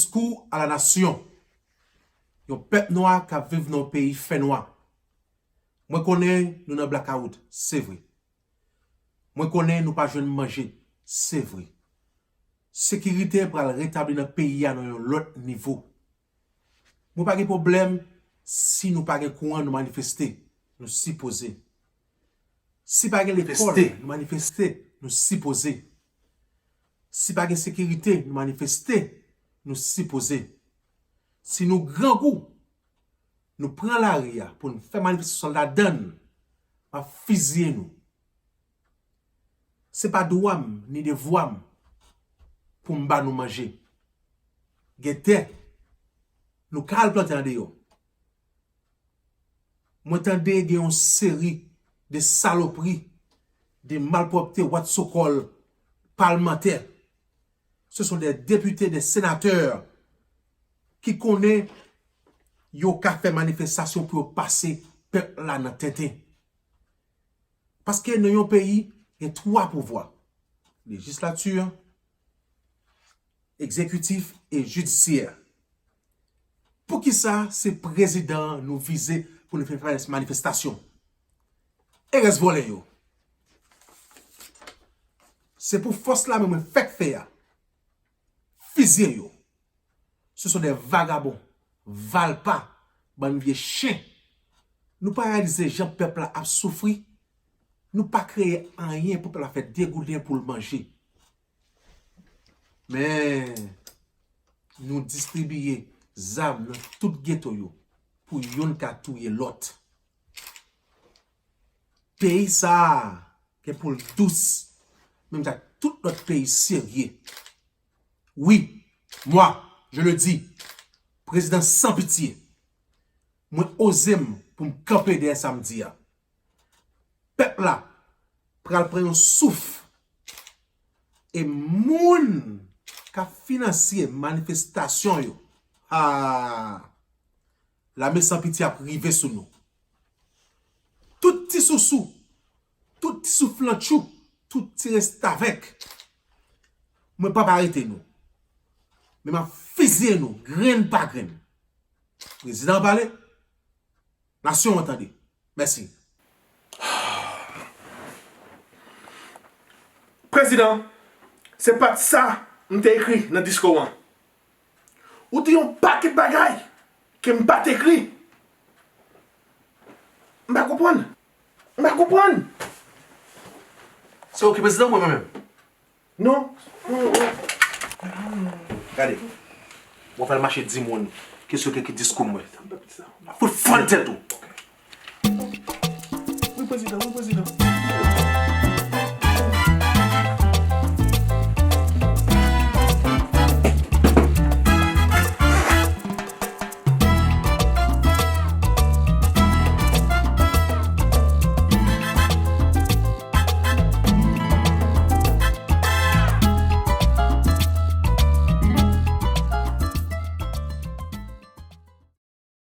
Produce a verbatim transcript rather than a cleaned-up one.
Discours à la nation. Yon pèp nwa k ap viv nan yon peyi fènwa. Mwen konnen nou nan blakawout, se vre. Mwen konnen nou pa jwenn manje, se vre. Sekirite pral retabli nan peyi a nan yon lòt nivo. Mwen pa gen pwoblèm si nou pa gen kouran, nou manifeste, nou sipoze. Si pa gen lekòl, nou manifeste, nou sipoze. Si pa gen sekirite, nou manifeste, nou sipoze. Si nou grangou, nou pran lari a pou n fè manifestasyon ladan l, m ap fiziye nou. Se pa dwa m ni devwa m pou m ba nou manje. Gen tè, nou ka al plante andeyò. Mwen tande gen yon seri de salopri, de malpwòpte, what so called palmantè. Ce sont des députés, des sénateurs ki konnen yo ka fè manifestasyon pou yo pase pèp la nan tenten. Paske nan yon peyi, gen twa pouvwa. Lejislati, egzekitif e jidisyè. Poukisa se prezidan nou vize pou nou fè manifestasyon? E rès vòlè yo. Se pou fòs lame mwen fèk fè a. Fiziye yo. Ce sont des vagabonds, valpa, bann vye chen. Nou pa reyalize jan pèp la ap soufri. Nou pa kreye anyen pou pèp la fè degouden pou l manje. Men, nou distribiye zam nan tout geto yo pou youn ka touye lòt. Peyi sa a gen pou l dous, menm jan ak tout lòt peyi serye. Wi, moi, je le dis, prezidan san pitye, mwen oze m pou m kanpe dèyè sa m di a. Pèp la pral pran yon souf. E moun k ap finansye manifestasyon yo, ha, lame san pitye ap rive sou nou. Tout ti sousou, tout ti souflantchou, tout ti restavèk, mwen p ap arete nou. Men m ap fiziye nou, grenn pa grenn. Prezidan an pale, nasyon an tande. Mèsi. Prezidan, se pa t sa m te ekri nan diskou an. Ou di yon pakèt bagay ke m pa t ekri. M pa konprann. M pa konprann. Se ou ki prezidan mwen menm? Non. Gade, mwen pral mache di moun ki sou ki diskou mwen. Fout fann tèt ou. Wi, prezidan, wi, prezidan.